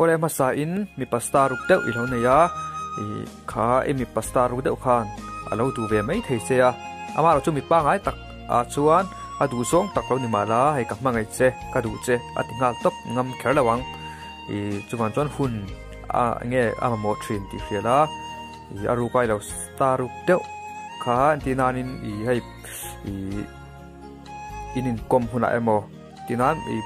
Awle hmasa in mipa star ruk deuh i lo nei a, ih kha i mipa star ruk deuh khan a lo duh ve mai thei che a, amaherawh chu mipa ngai tak ah chuan a duh zawng tak lo ni mah la hei ka hmangaih che ka duh che a ti nghal tawp ngam kher lo ang, ih chuvang chuan hun a nge a mamawh thin tih hria la, ih a ruk a i lo star ruk deuh kha entir nanin ih hei ih in inkawm hunah emaw. Tinan i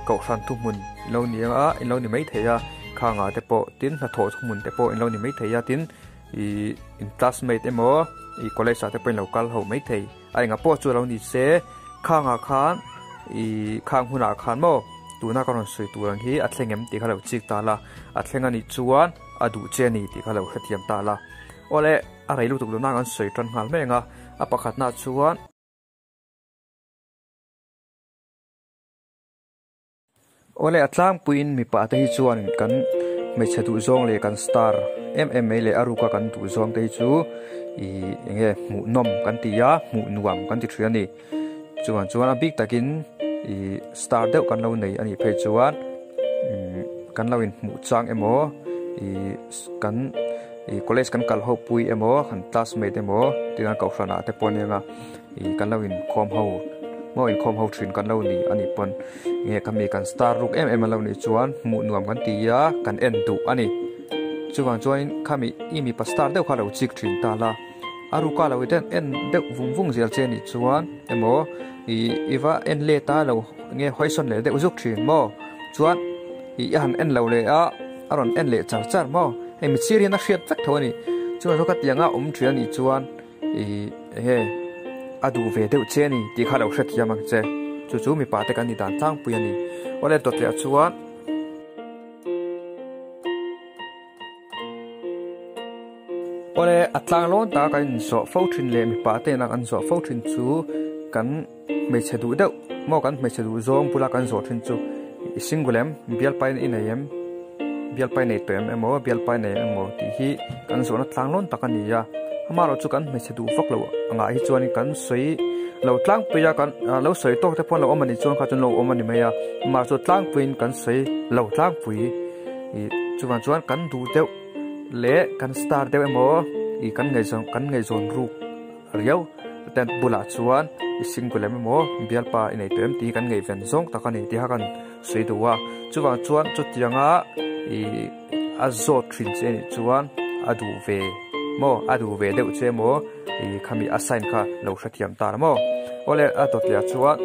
kohhran thuhmun in lo ni a, in lo ni mai thei a, khangah te pawh tin hnathawh thuhmun te pawh in lo ni mai thei a, tin ih in classmate emaw ih college ah te pawh in lo kal ho mai thei a, engah pawh chu a lo ni se khangah khan ih khang hunah khan maw tuna ka rawn sawi tur ang hi a thleng em tih kha lo chik ta la, a thleng a nih chuan a duh che a ni tih kha lo hrethiam ta la. Awle a rei lutuk lohna kan sawi tan nghal mek a, a pakhatnaah chuan. Awle a tlangpuiin mipa te hi chuan kan hmeichhe duh zawng leh kan star em em mai leh a ruka kan duh zawng te hi chu ih eng nge hmuhnawm kan ti a hmuh nuam kan ti thin a ni chuan chuan a bik takin ih star deuh kan lo nei a nih phei chuan umm kan lo inhmuh chang emaw ih kan ih college kan kal ho pui emaw kan classmate emaw tihian kohhran ah te pawh a nia. Ih kan lo inkhawm ho maw inkhawm ho thin kan lo ni a nih pawn nge khami kan star ruk em em a lo nih chuan hmuh nuam kan ti a kan en duh a ni chuvang chuan khami i mipa star deuh kha lo chik thin ta la a ruka lo i en deuh vung vung zel che a nih chuan emaw ih i va en let a lo nge hawisawn leh deuh zuk thin maw chuan ih a han en lo leh a a rawn en leh char char maw hei mitsir hian a hriat vek tho a ni chuvang chuan khatiang a awm thin a nih chuan. Ih enge a duh ve deuh che a ni tih kha lo hrethiam ang che. Chu chu mipa te kan ni dan tlangpui a ni. Awle dawt leh chuan. Awle a tlang lawn taka kan inzawh fo thin leh mipa te ina kan zawh fo thin chu kan hmeichhe duh deuh maw kan hmeichhe duh zawng bula kan zawh thin chu i single em bialpa i nei em bialpa i nei tawh em emaw bialpa i nei em emaw tih hi kan zawhna tlang lawn tak a ni a amaherawh chu kan hmeichhe duh vak loh angah hi chuanin kan sawi lo tlangpui a kan lo sawi tawk te pawh an lo awm a nih chuan kha chuan lo awm a ni mai a amaherawh chu tlangpuiin kan sawi lo tlangpui ih chuvang chuan kan duh deuh leh kan star deuh emaw ih kan ngaihzawn kan ngaihzawn ruk. Riau tent bulah chuan i single em emaw bialpa i nei tawh em tih hi kan ngaihven zawng tak a ni tih kha kan sawi duh a chuvang chuan chutianga ih a zawt thin che anih chuan a duh ve maw a duh ve deuh che emaw ih khami a sign kha lo hrethiam ta la maw awle a dawt leh ah chuan.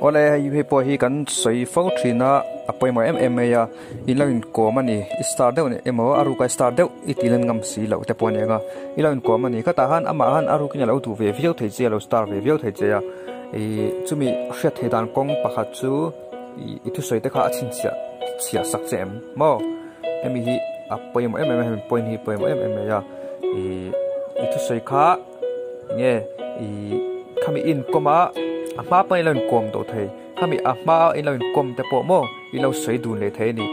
Awle hei hei pawh hi kan sawi fo thin a a pawimawh em em mai a in lo inkawm a ni i star deuh emaw a ruka i star deuh i tih lan ngam si loh te pawh a ni ang a i lo inkawm a ni khatah khan amah khan a rukin a lo duh ve viau thei che a lo star ve viau thei che a ih chumi hriat theih dan kawng pakhat chu ih i thusawi te kha a chhinchhiah chhiah sak che em maw hemi hi a pawimawh em em a hemi point hi pawimawh em em mai a ih i thusawi kha. Enge ih khami inkawm a a hma pawhin ilo inkawm tawh thei khami a hma a ilo inkawm te pawh maw ilo sawi dun leh thei a ni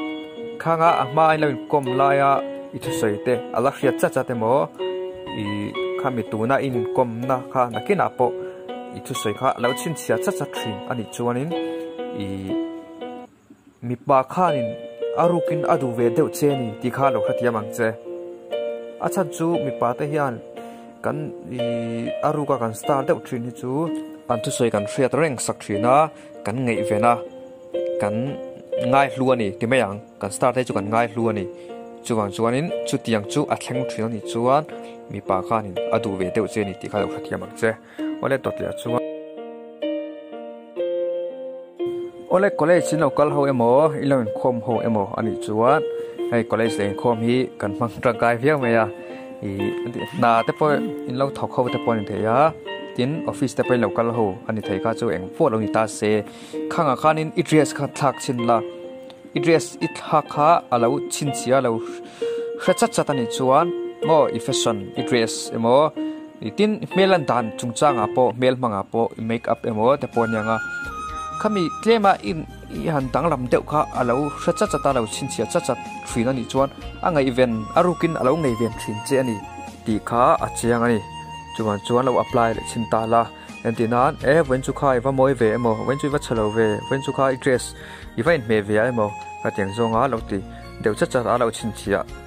khanga a hma a ilo inkawm laia i thusawi te a la hriat chat chat emaw ih khami tuna i inkawm na kha nakinah pawh i thusawi kha a lo chhinchhiah chat chat thin a nih chuanin ih. Mipa khanin a rukin a duh ve deuh che a ni tih kha lo hrethiam ang che. A chhan chu mipa te hian kan ih a ruka kan star deuh thin hi chu an thusawi kan hriat reng sak thin a, kan ngaihven a, kan ngaihlu a ni ti mai ang. Kan star te chu kan ngaihlu a ni. Chuvang chuanin chutiang chu a thleng thin a nih chuan mipa khanin a duh ve deuh che a ni tih kha lo hrethiam ang che. Awle dawt leh chuan. Awle college in lo kal ho emaw i lo inkhawm ho emaw a nih chuan hei college leh inkhawm hi kan hmang tangkai viau mai a ih hna te pawh in lo thawk ho te pawh a ni thei a tin office te pawh in lo kal ho a ni thei kha chu eng pawh lo ni ta se khangah khanin i dress kha thlak chhin la i dress i thlak kha a lo chhinchhiah a lo hre chat chat a nih chuan maw i fashion i dress emaw. Tin, hmel an dan chungchangah pawh, hmel hmangah pawh i make up emaw te pawh a nia nga. Khami tlema i i han danglam deuh kha a lo hre chat chat a, a lo chhinchhiah chat chat thin a nih chuan a ngaihven a rukin a lo ngaihven thin che a ni tih kha a chiang a ni. Chuvang chuan lo apply leh chhin ta la. Entir nan e vawiin chu kha i va mawi ve emaw vawiin chu i va chhe lo ve vawiin chu kha i dress i va inhmeh ve a emaw ka tiang zawnga lo ti deuh chat chat a lo chhinchhiah chat.